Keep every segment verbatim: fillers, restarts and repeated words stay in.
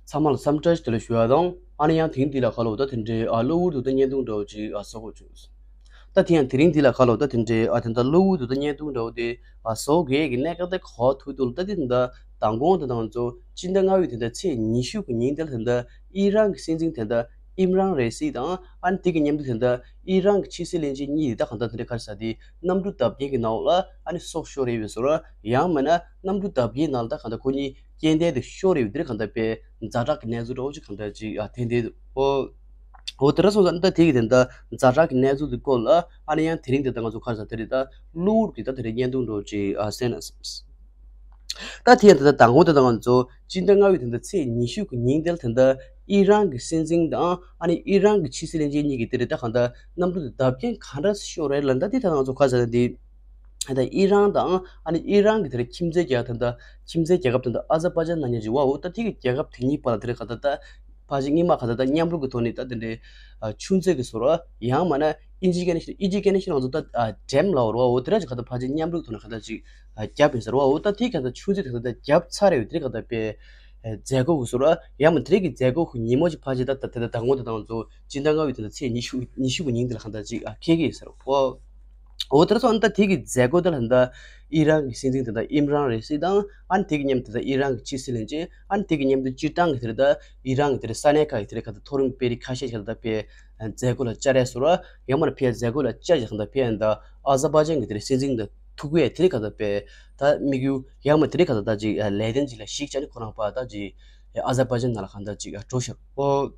ཚང་མ་ལ་འཚམས་འདྲི་ཞུ་དེ་ལ་ཞུ་ཡ་དང་། ཨ་ནི་ཡང་དེང་འདི་ལ་ཁ་ལོ་ད་དེ་འདྲའི་ཨ་གློ་བུར་དུ་ད་བརྙན་ཐུང་འདྲ་བོ་ཅིག་ཨ་བཟོ་དགོས་བྱུང་། ད་དེ་ཡང་དེ་རིང་འདི་ལ་ཁ་ལོ་ད་དེ་འདྲའི་ཨ་དེ་འདྲ་གློ་བུར་དུ་ད་བརྙན་ཐུང་འདྲ་བོ་དེ་ཨ་བཟོ་དགོས་ཀྱི་གནད་འགག་དེ་ག་པར་ཐུག་འདུག་ལ། ད་དེ་ད་མདང་དགོང་དེ་དང་ཚོ་སྤྱི་ཟླ་ལྔ་པའི་དེ་འདྲ་ཚེས་ཉི་ཤུ་གི་ཉིན་དེ་ལ་དེ་འདྲ་ཨི་རན་གྱི་སྲིད་འཛིན་དེ་འདྲ་ཨིམ་རན་རེ་སི་དང་། ཨ་ནི་དེ་གི་མཉམ་དུ་དེ་འདྲ་ཨི་རན་གྱི་ཕྱི་སྲིད་བློན་ཆེན་གཉིས་དེ་ད་གང་ལྟར་དེ་འདྲ་ག་རེ་ཟེར་དེ་གནམ་གྲུ་བརྡབ་སྐྱོན་གྱི་ནང་ལ་ཨ་ནི་སྲོག་ཤོར་རེ་བའི་བཟོ་འདྲ། ཡང་མིན་ན་གནམ་གྲུ་བརྡབ་སྐྱོན་ནང་ལ་ད་གང་ལྟར་ཁོ་གཉིས་རྐྱེན་འདས་དུ་ཤོར་རེ་བའི་དེ་འདྲ་གང་ལྟར་པའི་ཛ་དྲག་གི་གནས་ཚུལ་འདྲ་བོ་ཅིག་གང་ལྟར་ཅིག་ཨ་ཐོན་བསྡད་འདུག་ཨོ། འོ་དེ་འདྲ་སོང་ཙང་ད་དེ་གི་དེ་འདྲ་ཛ་དྲག་གི་གནས་ཚུལ་དེ་སྐོར་ལ་ཨ་ནི་ཡང་དེ་རིང་དེ་ད་ང་ཚོ་ག་རེ་ཟེར་དེ་རེད། ད་གློ་བུར་གྱི་ད་དེ་རིང་བརྙན་ཐུང་འདྲ་བོ་ཅིག་ཨ་གསན་ན་བསམས། ད་དེ་ཡང་དེ་ད་མདང་དགོང་དེ་ད་ང་ཚོ་སྤྱི་ཟླ་ལྔ་པའི་དེ་འདྲ་ཚེས་ཉི་ཤུ་གི་ཉིན་དེ་ལ་དེ་འདྲ་ཨི་རན་གྱི་སྲིད་འཛིན་དང་ཨ་ནི་ཨི་རན་གྱི་ཕྱི་སྲིད་བློན་ཆེན་གཉིས་ཀྱིས་དེ་རེད། ད་གང་ལྟར་གནམ་གྲུ་དེ་བརྡབ་སྐྱོན་ག་འདྲ་ཤོར་རེད་ལབ་ན། ད་དེ་ད་ང་ཚོ་ག་རེ་ཟེར་དེ། ད་ཨི་རན་དང་ཨ་ནི་ཨི་རན་གྱི་དེ་རེད་ཁྱིམ་མཚེས་རྒྱལ་ཁབ་དེ་འདྲ་ཁྱིམ་མཚེས་རྒྱལ་ཁབ་དེ་འདྲ་ཨ་ཛར་བྷ་ཇན་ལབ་མཁན་ཅིག་ཡོད་པ། འོ་ད་དེ་གི་རྒྱལ་ཁབ་དེ་གཉིས་བར་ལ་དེ་རེད་གང་ལྟར་ད་ཕལ་ཆེར་སྔོན་མ་གང་ལྟར་ད་མཉམ་རུབ་ཀྱི་ཐོག་ནས་ད་དེ་འདྲའི་ཨ་ཆུ་མཛོད་ཀྱི་བཟོ་འདྲ། ཡང་མིན་ན་ཨིན་ཇི་སྐད་ནས་ཨིན་ཇི་སྐད་ནས་ང་ཚོ་ད་ཨ་ཌེམ་ལབ་པ་རེད་པ། འོ་དེ་འདྲ་ཅིག་གང་ལྟར་ཕལ་ཆེར་མཉམ་རུབ་ཀྱི་ཐོག་ནས་གང་ལྟར་ཅིག་ཨ་བརྒྱབ་ཡིན་ཟེར་བ། འོ་ད་དེ་གང་ལྟར་ཆུ་མཛོད་དེ་གང་ལྟར་བརྒྱབ་ཚར་རེད་པ། དེ་རེད་གང་ལྟར་པའི་ཨ་མཛད་སྒོ་གི་བཟོ་འདྲ། ཡང་མིན་དེ་རེད་ཀྱི་མཛད་སྒོ་གི་ཉིན་མོ་ཅིག་ཕལ་ཆེར་ད་ད་དེ་ད་མདང་དགོང་དེ་ད་ང་ཚོ་སྤྱི་ཟླ་ལྔ་པའི་དེ་ད་ཚེས་ཉི་ཤུ་ཉི་ཤུ་གི་ཉིན་དེ་ལ་གང་ལྟར་ཅིག་ཨ་འཁེལ་གྱི་ཡིན་ཟེར་བ། འོ་དེ་འདྲ་སོང་ཙང་ད་དེ་གི་མཛད་སྒོ་དེ་ལ་ད་ཨི་རན་གྱི་སྲིད་འཛིན་དེ་ད་ཨིམ་རན་རེ་སི་དང་། ཨ་ནི་དེ་གི་མཉམ་དུ་ད་ཨི་རན་གྱི་ཕྱི་སྲིད་བློན་ཆེན། ཨ་ནི་དེ་གི་མཉམ་དུ་སྤྱིར་བཏང་གི་དེ་རེད། ད་ཨི་རན་གྱི་དེ་རེད་ས་གནས་ཁག་གི་དེ་རེད་གང་ལྟར་མཐོ་རིམ་དཔོན་རིགས་ཁ་ཤས་ཀྱིས་ད་དཔེ་མཛད་སྒོ་ལ་བཅར་ཡ་བཟོ་འདྲ། ཡང་མིན་ན་དཔེ་མཛད་སྒོ་ལ་བཅར་ཡ་གང་ལྟར་དཔེ་ད་ཨ་ཛར་བྷ་ཇན་གྱི་དེ་རེད་སྲིད་འཛིན་དང་ཐུག་པའི་དེ་རེད་གང་ལྟར་དཔེ་ད་དམིགས་ཡུལ། ཡང་མིན་དེ་རེད་གང་ལྟར་ད་ཅིག་ལས་དོན་ཅིག་ལ་གཞིགས་བྱས་ནས་ཁོ་རང་ཕར་ད་ཅིག་ཨ་ཛར་བྷ་ཇན་ནང་ལ་གང་ལྟར་ཅིག་འགྲོ་ཤག་འོ།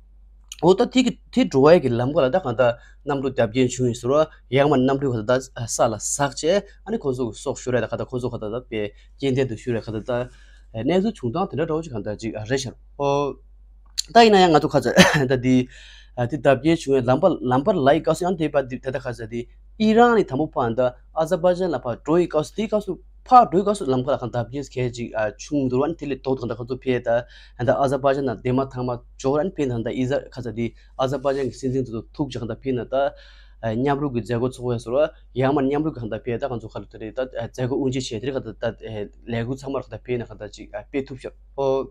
འོ་ད་དེ་གི་དེ་འགྲོ་བའི་གི་ལམ་ཁ་ལ་ད་གང་ལྟར་གནམ་གྲུ་བརྡབ་སྐྱོན་བྱུང་ཡོད་ཟེར་བ། ཡང་མིན་གནམ་གྲུ་གང་ལྟར་ད་ས་ལ་ཟགས་བྱས་ཨ་ནི་ཁོང་ཚོ་གི་སྲོག་ཤོར་རེད། ད་གང་ལྟར་ཁོང་ཚོ་གང་ལྟར་ད་དཔེ་རྐྱེན་འདས་དུ་ཤོར་རེད། གང་ལྟར་ད་གནས་ཚུལ་བྱུང་སྟངས་དེ་འདྲ་འདྲ་བོ་ཅིག་གང་ལྟར་ཅིག་རེད་ཤག་འོ། ད་ཡིན་ན་ཡང་ང་ཚོ་ག་རེ་ཟེར་ད་དེ་ཨ་དེ་བརྡབ་སྐྱོན་བྱུང་བའི་ལམ་པ་ལམ་པར་ལ་ཡི་སྐབས་སུ་ཡང་དེ་བར་དེ་ད་ག་རེ་ཟེར་དེ་ཨི་རན་ནས་དང་པོ་ཕར་ད་ཨ་ཛར་བྷ་ཇན་ལ་ཕར་འགྲོ་ཡི་སྐབས་སུ། དེའི་སྐབས་སུ་ཕར་འགྲོའི་སྐབས་སུ་ལམ་ཁ་ལ་གང་བརྡབ་སྐྱོན་གལ་ཅིག་ཨ་བྱུང་འདུག་ཨ་ནི་དེ་ལས་ལྡོག་ཏུ་གང་ལྟར་ཁོ་ཚོ་ཕར་ད་ཨ་ད་ཨ་ཛར་བྷ་ཇན་ནང་འདན་མ་ཐང་མ་འབྱོར། ཨ་ནི་ཕར་ད་ད་ཨི་ཛར་ག་རེ་ཟེར་དེ་ཨ་ཛར་བྷ་ཇན་གྱི་སྲིད་འཛིན་དེ་ཚོ་ཐུག་ཅིག་གང་ལྟར་ཕར་ན་ད་ཨ་མཉམ་རུབ་ཀྱི་མཛད་སྒོ་ཚོགས་ཡ་བཟོ་འདྲ། ཡང་མིན་མཉམ་རུབ་ཀྱི་གང་ལྟར་ཕར་ད་ང་ཚོ་ག་རེ་ཟེར་དེ་རེད། ད་ཨ་མཛད་སྒོ་དབུ་འབྱེད་བྱས་དེ་རེད་གང་ལྟར་ད་ཨ་ལས་འགུལ་ཚང་མ་ལ་གང་ལྟར་ཕར་ན་གང་ལྟར་ཅིག་ཨ་སྤེལ་ཐུབ་ཤག་འོ།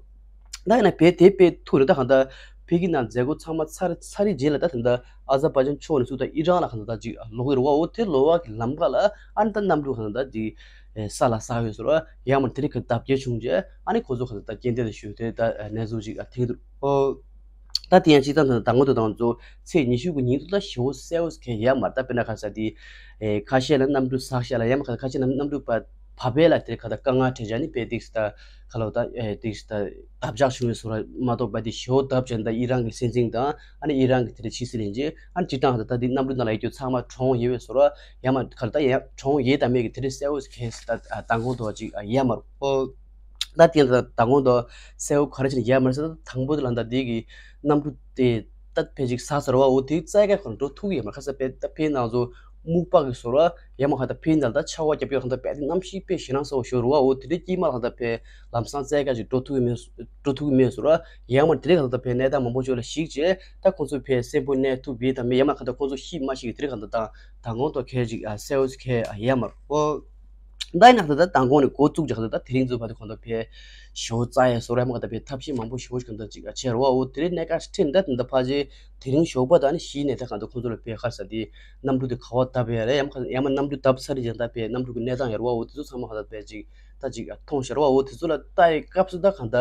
ད་ཡིན་ན་བོད་དེ་དཔེ་ཐུག་རེད། ད་གང་ལྟར་ཕ་གི་ནང་མཛད་སྒོ་ཚང་མ་ཚར་ཚར་རེད་རྗེས་ལ་ད་ད་ལྟ་ཨ་ཛར་བྷ་ཇན་ཕྱོགས་ནས་ཚུར་ད་ཨི་རན་ལ་གང་ལྟར་ད་ཅིག་ལོག་གི་རེད་པ། འོ་དེ་ལོག་པ་གི་ལམ་ཁ་ལ་ཨ་ནི་ད་གནམ་གྲུ་གང་ལྟར་ད་ཅིག་ས་ལ་ཟགས་ཡོད་ཟེར་བ། ཡང་མིན་དེ་རིང་གི་བརྡབ་སྐྱོན་བྱུང་རྗེས་ཨ་ནི་ཁོ་ཚོ་གང་ལྟར་ད་རྐྱེན་འདས་དུ་ཤོར་དེ་ད་གནས་ཚུལ་ཅིག་ཐོན་གྱི་འདུག་འོ། ད་དེ་ཡང་སྤྱིར་བཏང་ད་ད་ངོ་དུ་དང་ཚོ་ཚེས་ཉི་ཤུ་གི་ཉིན་དུ་ད་ཞེ་པོ་གསལ་པོ་གང་ཡང་ཡོད་མ་རེད། ད་དཔེར་ན་ག་རེ་ཟེར་དེ་ཨེ་ཁ་ཤས་ལ་གནམ་གྲུ་ཟགས་ཤག་ལབ། ཡང་མིན་ཁ་ཤས་ལ་གནམ་གྲུ་བར་བབས་པ་ལ་དེ་ག་ད་དཀའ་ངལ་འཕྲད་བྱས་ནས་དཔེ་ཏིག་ཙམ་ད་ག་ལོ་ད་ཨེ་ཏིག་ཙམ་ད་བརྡབ་ཆག་བྱུང་བའི་བཟོ་འདྲ་མ་གཏོགས་པ། དེ་ཞེ་པོ་བརྡབ་བྱས་ནས་ད་ཨི་རན་གྱི་སྲིད་འཛིན་དང་ཨ་ནི་ཨི་རན་གྱི་དེ་འདྲའི་ཕྱི་སྲིད་བློན་ཆེན། ཨ་ནི་སྤྱིར་བཏང་ད་ད་འདི་གནམ་གྲུ་ནང་ལ་ཡོད་རྒྱུ་ཚང་མ་གྲོངས་ཡོད་པའི་བཟོ་འདྲ། ཡང་མིན་ག་ལ་ད་ཡང་གྲོངས་ཡོད་དམ་མེད་ཀྱི་དེ་འདྲའི་གསལ་པོ་གང་ཞིག་ད་མདང་དགོང་དུ་ཅིག་ཡོད་མ་རེད། ཨོ། ད་དེ་ད་མདང་དགོང་དུ་གསལ་པོ་ག་རེ་བྱས་ནས་ཡོད་མ་རེད་ཟེར་ན། དང་པོ་དེ་ལ་ད་འདི་གི་གནམ་གྲུ་དེ་ད་ཕལ་ཆེར་ཟགས་ཚར་བ། འོ་དེ་རྩ་ཁ་ཁོ་རང་འགྲོ་ཐུབ་ཀྱི་ཡོད་མ་རེད། ཁ་ས་དཔེ་ད་ཕའི་ནང་ཚོ་སྨུག་པ་གི་བཟོ་འདྲ། ཡང་མིན་ཁ་ད་ཕའི་ནང་ད་ཆར་པ་བརྒྱབ་ཡོད་ཁ་ད་དཔེ་དེ་གནམ་གཤིས་དཔེ་ཞེད་སྣང་ཚ་པོ་ཞིག་རེད་པ། འོ་དེ་འདྲའི་དཀྱིལ་མ་ལ་ཁ་ད་དཔེ་ལམ་སང་རྩ་ཁ་ཅིག་འགྲོ་ཐུབ་ཀྱི་མེད། འགྲོ་ཐུབ་ཀྱི་མེད་བཟོ་འདྲ། ཡང་མིན་དེ་རིང་ཁ་ད་ད་ཕའི་གནས་སྟངས་མང་པོ་ཅིག་ལ་གཞིགས་བྱས་ད་ཁོང་ཚོ་ཕའི་གསོན་པོ་གནས་ཐུབ་ཡོད་དམ་མེད། ཡང་མིན་ཁ་ད་ཁོང་ཚོ་ཤི་མ་ཤི་གི་དེ་རིང་ཁ་ད་ད་མདང་དགོང་དུ་གང་ཅིག་གསལ་པོ་གང་ཡོད་མ་རེད། ཨོ། ད་ཡིན་ན་ད་ད་མདང་དགོང་ནས་འགོ་བཙུགས་ཀྱི་ཁ་ད་ད་དེ་རིང་ཚོ་ཕ་དེ་ཁོང་ཚོ་ཕའི་ཞོ་རྩ་ཡས་བཟོ་ར་མ་ག་ད་ཕའི་ཐབས་ཤེས་མང་པོ་ཞོ་ཞིག་ག་ད་ཅིག་བྱས་ར་བ། འོ་དེ་རིང་གནད་འགག་ཅིག་ཐོན་ད་ད་ཕ་ཅེ་དེ་རིང་ཞོགས་པ་ད་ནི་གཞི་ནས་ད་ག་ད་ཁོང་ཚོ་ལ་ཕའི་ཁར་ས་དེ་གནམ་གྲུ་དེ་ག་བ་བརྡབས་ཡ་རེད། ཡང་མ་ཡང་མ་གནམ་གྲུ་བརྡབས་ཚར་རྗེས་ད་ཕའི་གནམ་གྲུ་གི་གནས་སྟངས་ཡ་ར་བ། འོ་དེ་ཚོ་ཚང་མ་ག་ད་ཕའི་ཅིག་ད་ཅིག་མཐོང་ཤར་བ། འོ་དེ་ཚོ་ལ་ལྟ་ཡི་སྐབས་སུ་ད་ག་ད་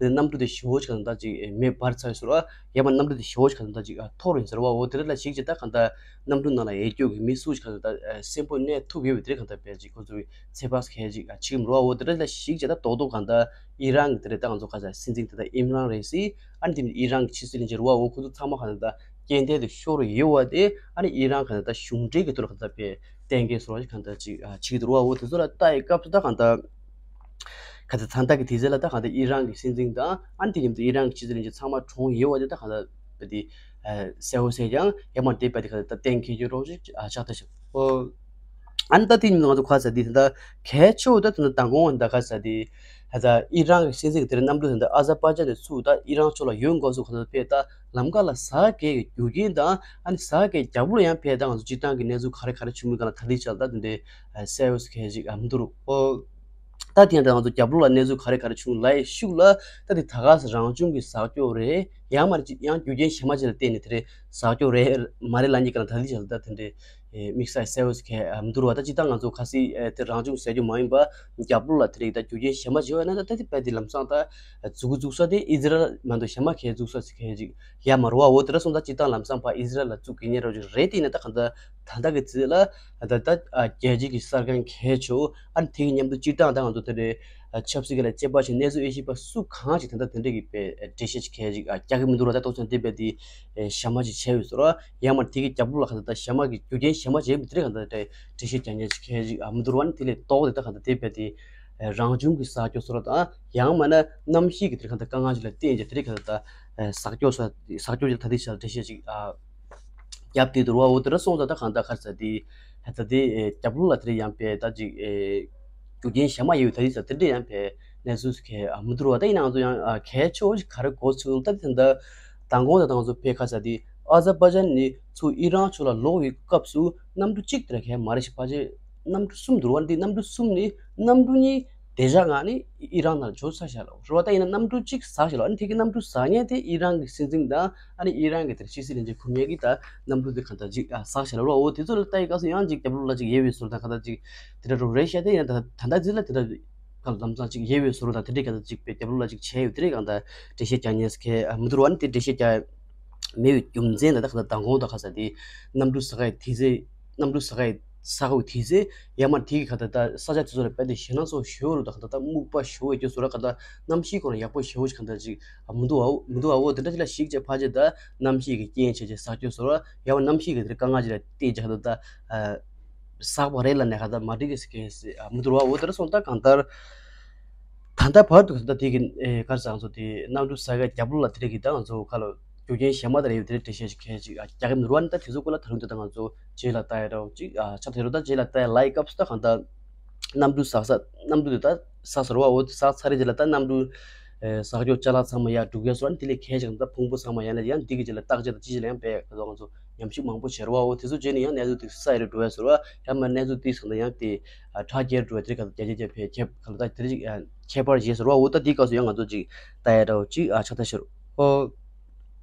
ཕའི་གནམ་གྲུ་དེ་ཞོ་ཞིག་ག་ད་ཅིག་མེ་འབར་ཚར་ཟེར་བ། ཡང་མ་གནམ་གྲུ་དེ་ཞོ་ཞིག་ག་ད་ཅིག་འཐོར་ཡིན་ཟེར་བ། འོ་དེ་རིང་ལ་ཞིག་ཅིག་ད་ག་ད་གནམ་གྲུ་ནང་ལ་ཡོད་རྒྱུ་གི་མི་སུ་ཞིག་ག་ད་གསོན་པོ་གནས་ཐུབ་ཡོད་པའི་དེ་རིང་ག་ད་ཕའི་ཅིག་ཁོ་ཚོའི་ཚོད་དཔག་གང་ཞིག་ཨ་བྱེད་ཀྱི་མི་འདུག་པ། འོ་དེ་འདྲ་ལ་གཞིགས་བྱས་ད་རྡོག་རྡོག་གང་ལྟར་ཨི་རན་གྱི་དེ་རེད། ད་ང་ཚོ་ག་ས་སྲིད་འཛིན་དེ་ད་ཨིམ་རན་རེ་སི། ཨ་ནི་དེ་ནི་ཨི་རན་གྱི་ཕྱི་སྲིད་བློན་ཆེན་རེད་པ། འོ་ཁོ་ཚོ་ཚང་མ་གང་ལྟར་རྐྱེན་འདས་དུ་ཤོར་ཡོད་པ་དེ། ཨ་ནི་ཨི་རན་གང་ལྟར་གཞུང་འབྲེལ་གྱི་ཐོག་ལ་གང་ལྟར་དཔེ་གཏན་འཁེལ་བཟོ་འདྲ་ཞིག་གང་ལྟར་ཅིག་ཨ་བྱེད་ཀྱི་འདུག་པ། འོ་དེ་ཚོ་ལ་ལྟ་ཡི་སྐབས་སུ་ད་གང་ལྟར་ག་ཚོད་ད་ལྟ་གི་དུས་ཚོད་ལ་ད་གང་ལྟར་ཨི་རན་གྱི་སྲིད་འཛིན་དང་། ཨ་ནི་དེ་མཉམ་དུ་ཨི་རན་གྱི་ཕྱི་སྲིད་བློན་ཆེན་ཚང་མ་གྲོངས་ཡོད་པ་དེ་ད་གང་ལྟར་དཔེ་དེ་ཨ་གསལ་པོ་གསལ་ཀྱང་ཡང་མ་བསྡད་པ་དེ་ག་ད་གཏན་འཁེལ་རྒྱུ་རོགས་ཞིག་ཨ་ཆགས་ཐུབ་ཤག་ཨོ། ཨ་ནི་ད་དེ་ཉིན་ང་ཚོ་ཁ་ས་དེ་ད་གལ་ཆེ་བོ་ད་ད་མདང་དགོང་ད་ཁ་ས་དེ་ད་ཨི་རན་གྱི་སྲིད་འཛིན་གྱི་དེར་གནམ་གྲུ་དེ་ད་ཨ་ཛར་བྷ་ཇན་ནས་ཚུར་ད་ཨི་རན་ཕྱོགས་ལ་ཡོང་དགོས་སུ་ཁ་ས་དཔེ་ད་ལམ་ཁ་ལ་ཟགས་ཀྱི་རྒྱུ་རྐྱེན་དང་། ཨ་ནི་ཟགས་ཀྱི་རྒྱབ་ལོགས་ཡང་དཔེ་ད་ང་ཚོ་སྤྱིར་བཏང་གི་གནས་ཚུལ་ག་རེ་ག་རེ་བྱུང་མིན་ག་ལ་ད་ལྟའི་ཆར་ད་དེ་འདྲའི་གསལ་པོ་གང་ཞིག་ཨ་མི་འདུག་རོགས་ཨོ། ད་དེ་ཡང་ད་ང་ཚོ་རྒྱབ་ལོགས་ལ་གནས་ཚུལ་ག་རེ་ག་རེ་བྱུང་ལབ་ཡས་ཤུགས་ལ། ད་དེ་ད་ག་ས་རང་བྱུང་གི་ཟག་སྐྱོ་རེད། ཡང་མ་རེད་ཅིག་ཡང་རྒྱུ་རྐྱེན་གཞན་པ་ཅིག་ལ་བརྟེན་ནས་དེ་རེད་ཟག་སྐྱོ་རེད་མ་རེད་ལབ་མཁན་གྱི་ལ་ད་ལྟའི་ཆ་ལ་ད་དེ་འདྲའི་དམིགས་བསལ་གསལ་བོ་ཞིག་གང་ཡང་མི་འདུག་ར། ད་སྤྱིར་བཏང་ང་ཚོ་ཁ་སང་དེ་རང་བྱུང་ཟེར་རྒྱུ་མ་ཡིན་པ་རྒྱབ་ལོགས་ལ་དེ་རེད་ད་རྒྱུ་རྐྱེན་གཞན་པ་ཅིག་ཡོད་ན་ད་ད་དེ་རྦད་དེ་ལམ་སང་ད་མཛུ་གུ་འཛུགས་ས་དེ་ཨི་ཛི་རལ་མ་གཏོགས་གཞན་པ་གང་འཛུགས་ས་ཞིག་གང་ཡང་ཅིག་ཡོད་མ་རེད་བ། འོ་དེ་འདྲ་སོང་ཙང་སྤྱིར་བཏང་ལམ་སང་ཕར་ཨི་ཛི་རལ་ལ་བཙུགས་དགོས་མཁན་འདྲ་བོ་ཅིག་རེད། དེ་ཡིན་ན་ད་གང་ལྟར་ད་ལྟ་གི་ཚེ་ལ་ད་ལྟ་རྒྱལ་སྤྱི་གི་གསར་ཁང་གལ་ཆེ་བོ་ཨ་ནི་དེ་གི་མཉམ་དུ་སྤྱིར་བཏང་ད་ང་ཚོ་དེ་འདྲའི་ཆབ་སྲིད་ཀྱི་ལ་དཔྱད་པ་ཞིག་གནས་ཚུལ་དབྱེ་ཞིབ་པ་སུ་གང་ཞིག་ད་ལྟ་དེ་འདྲ་གི་དཔེ་འགྲེལ་བཤད་ཅིག་གལ་ཅིག་རྒྱག་གི་མི་འདུག་ར། ད་ཏོག་ཙམ་དེ་རྦད་དེ་ཞན་མ་ཅིག་བྱས་ཡོད་ཟེར་ར། ཡང་མ་དེ་གི་རྒྱབ་ལོགས་ལ་གང་ལྟར་ད་ཞན་མ་གི་རྒྱུ་རྐྱེན་ཞན་མ་བྱས་མི་དེ་རེད། གང་ལྟར་དེ་འགྲེལ་བཤད་རྒྱག་མཁན་ཅིག་གལ་ཅིག་མི་འདུག་ར། ཨ་ནི་དེ་ལས་ལྡོག་སྟེ་ད་གང་ལྟར་དེ་རྦད་དེ་རང་བྱུང་གི་ཟག་སྐྱོ་ཟེར་ར་དང་ཡང་མིན་ན་གནམ་གཤིས་ཀྱི་དེ་གང་ལྟར་དཀའ་ངལ་ཅིག་ལ་བརྟེན་བྱས་དེ་རེད། གང་ལྟར་ད་ཟག་སྐྱོ་ཟེར་ཟག་སྐྱོ་ཅིག་ད་དེ་ཆ་འགྲེལ་བཤད་ཅིག་རྒྱབ་དེ་འདུག་ར། འོ་དེ་འདྲ་སོང་ཙང་ད་གང་ལྟར་ག་རེ་ཟེར་དེ་ད་དེ་རྒྱབ་ལོགས་ལ་དེ་རེད་ཡང་དཔེ་ད་ཅིག་རྒྱུ་རྐྱེན་གཞན་མ་ཡོད་ད་དེ་ཟེར་དེ་འདྲ་ཡང་དཔེ་གནས་ཚུལ་གང་ཡང་མི་འདུག་ར། ད་ཡིན་ནའང་ང་ཚོ་ཡང་གལ་ཆེ་བོ་ཞིག་ག་རེ་གོ་ཚུལ་ད་དེ་ད་མདང་དགོང་ད་ང་ཚོ་དཔེ་ག་རེ་ཟེར་དེ་ཨ་ཛར་བྷ་ཇན་ནི་ཚུར་ཨི་རན་ཕྱོགས་ལ་ལོག་པའི་སྐབས་སུ་གནམ་གྲུ་གཅིག་དེ་འདྲ་གང་ཡང་མ་རེད་ཞིག་ཕལ་ཆེར་གནམ་གྲུ་གསུམ་འདུག་ར། འདི་གནམ་གྲུ་གསུམ་ནི་གནམ་གྲུ་གཉིས་བདེ་འཇགས་ངང་ནས་ཨི་རན་ནང་འབྱོར་ཚར་ཤག་ལ་རེད་བ། ད་ཡིན་ན་གནམ་གྲུ་གཅིག་ཟག་ཤག་ལ། ཨ་ནི་དེ་གི་གནམ་གྲུ་ཟག་མཁན་དེ་ཨི་རན་གྱི་སྲིད་འཛིན་དང་ཨ་ནི་ཨི་རན་གྱི་དེར་ཕྱི་སྲིད་བློན་ཆེན་འཁུར་མཁན་གྱི་ད་གནམ་གྲུ་དེ་གང་ལྟར་ཅིག་ཨ་ཟག་ཤག་ལ་རེད་བ། འོ་དེ་ཚོ་ལ་ལྟ་ཡི་སྐབས་སུ་ཡང་ཅིག་རྒྱབ་ལོགས་ལ་ཅིག་ཡོད་པའི་བཟོ་འདྲ་གང་ལྟར་ཅིག་དེ་འདྲ་རུ་རེད་ཤག་དེ་ཡིན་ན་ད་ད་ལྟ་དེ་ལ་དེ་འདྲ་གང་ལམ་སང་ཅིག་ཡོད་པའི་བཟོ་འདྲ་དང་དེ་འདྲའི་གང་ལྟར་ཅིག་པའི་རྒྱབ་ལོགས་ལ་ཅིག་བྱས་ཡོད་དེ་རེད། གང་ལྟར་འགྲེལ་བཤད་རྒྱག་མཁན་ཟེར་མཁན་ཨ་མི་འདུག་ར། ཨ་ནི་དེ་འགྲེལ་བཤད་རྒྱག་མེད་པའི་རྒྱུ་མཚན་ད་ད་གང་ལྟར་མདང་དགོང་ད་ག་རེ་ཟེར་དེ་གནམ་གྲུ་ཟག་ཡ་དེ་ཚེ་གནམ་གྲུ་ཟག་ཡ་ཟག་ཡོད་དེ་ཚེ་ཡང་མ་དེ་གི་ག་ད་ད་ས་ཆ་དེ་ཚོ་ལ་རྦད་དེ་ཞེད་སྣང་ཚ་བོ་ཞེ་པོ་རུ་ད་ག་ད་ད་སྨུག་པ་ཞེ་པོ་ཡོད་རྒྱུ་བཟོ་འདྲ་ག་ད་གནམ་གཤིས་སྐོར་ལ་ཡག་པོ་ཞེ་པོ་ཞིག་ག་ད་ཅིག་ཨ་མི་འདུག་ཨ་མི་འདུག་ཨ་འོ་དེ་འདྲ་ཅིག་ལ་ཞིག་བྱས་ཕལ་ཆེར་ད་གནམ་གཤིས་ཀྱི་རྐྱེན་བྱས་བྱས་ཟག་རྒྱུ་བཟོ་འདྲ་ཡང་མ་གནམ་གཤིས་ཀྱི་དེ་དཀའ་ངལ་ཅིག་ལ་བརྟེན་བྱས་ག་ད་ད་ཨ་ཟག་པ་རེད་ལབ་ནས་ག་ད་མ་འགྲིག་གི་ཟེར་མཁན་ཟེར་ཨ་མི་འདུག་ར། འོ་དེ་འདྲ་སོང་ད་གང་ལྟར། ད་ལྟ་བར་དུ་ད་ལྟ་དེ་གི་ཨེ་ག་རེ་ཟེར་ང་ཚོ་དེ་གནམ་གྲུ་ཟག་ཡ་རྒྱབ་ལོགས་ལ་དེ་རེད་གི་ད་ང་ཚོ་ཁ་ལོ་རྒྱུ་རྐྱེན་གཞན་མ་དེ་རེད་ཡོད་དེ་རེད་འགྲེལ་བཤད་ཅིག་གལ་ཅིག་ཨ་རྒྱག་གི་མི་འདུག་ར། ཨ་ནི་ད་དེ་ཚོ་སྐོར་ལ་ད་རུང་དེ་ད་ང་ཚོ་རྗེས་ལ་ལྟ་ཡ་འདྲ་བོ་ཅིག་ཨ་ཆ་དེ་རུ་ད་རྗེས་ལ་ལྟ་ཡ་ལབ་ཡི་སྐབས་སུ་ད་གང་ལྟར་གནམ་གྲུ་ཟག་ས་གནམ་གྲུ་དེ་ད་ཟག་ས་རེད་བ། འོ་དེ་ཟག་ཚར་རེད་རྗེས་ལ་ད་གནམ་གྲུ་ཨེ་ཟག་སྐྱོ་ཅ་ལག་ཚང་མ་ཡར་སྒྲུག་ཡ་སོ་ཨ་ནི་དེ་ལས་གལ་ཆེ་གང་ལྟར་ཕུང་པོ་ཚང་མ་ཡར་ནས་ཡང་འདི་གི་རྗེས་ལ་བརྟག་དཔྱད་དང་ཅི་བྱེད་ལ་ཡང་དཔེ་ང་ཚོ་ཉམས་ཞིབ་མང་པོ་བྱས་རེད་བ། འོ་དེ་ཚོ་བྱས་ནས་ཡང་གནས་ཚུལ་དེ་ས་ཡི་རུ་འགྲོ་ཡ་ཟེར་བ་ཡང་མ་གནས་ཚུལ་དེ་སོང་ན་ཡང་དེ་ཨ་དྲག་རྒྱས་འགྲོ་བ་དེ་ག་ལ་རྒྱ་རྒྱ་རྒྱ་ཕེ་ཁྱེད་ག་ལ་ད་དེ་རིགས་ཨ་ཁྱད་པར་བྱས་ཟེར་བ། འོ་ད་དེའི་སྐབས་སུ་ཡང་ང་ཚོ་ཅིག་ལྟ་ཡ་འདྲ་བོ་ཅིག་ཨ་ཆགས་ཐག་ཆོད་རེད། ཨོ་